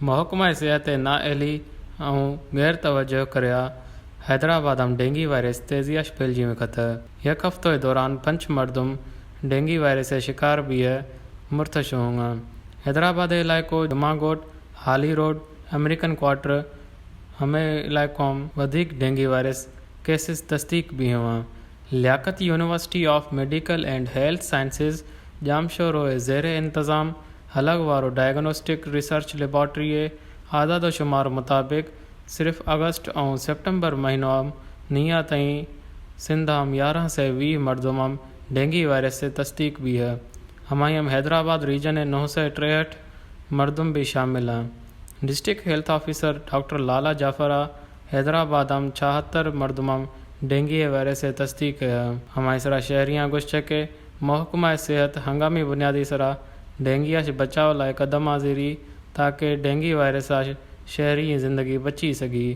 محکمہ صحت نااہلی ءُ غیر توجہ کریا حیدرآباد ہم ڈینگی وائرس تیزی اش پھیلجی میں کھتہ۔ یک ہفتہ دوران پنچ مردم ڈینگی وائرس شکار بیہ مرتش ہوں گا۔ حیدرآباد علاقو جمعہ گوٹ، ہالی روڈ، امریکن کوارٹر، ہمیں علاقوں ودیک ڈینگی وائرس کیسز تصدیق بھی ہوا۔ Liaquat university of medical and health sciences Jamshoro زیر انتظام ہلگ وارو ڈائگنوسٹک ریسرچ لیبارٹری اعداد و شمار مطابق صرف اگست اور سپٹمبر مہینوں ہم نیا تئیں سندھ ہم یارہ سئے ویہ مردم ہم ڈینگی وائرس سے تصدیق بھی ہے۔ ہمائی ہم حیدرآباد ریجن نو سئے تریہٹھ مردم بھی شامل ہیں۔ ڈسٹرکٹ ہیلتھ آفیسر ڈاکٹر لالا جعفر حیدرآباد ہم چھہتر مردم ہم ڈینگی وائرس تصدیق ہے۔ ہمائی سرا شہریاں گوشت کہ محکمہ صحت ہنگامی بنیادی سرا ڈینگی اش بچاؤ لائے قدم آزیری تاکہ ڈینگی وائرس اش شہری زندگی بچی سگی۔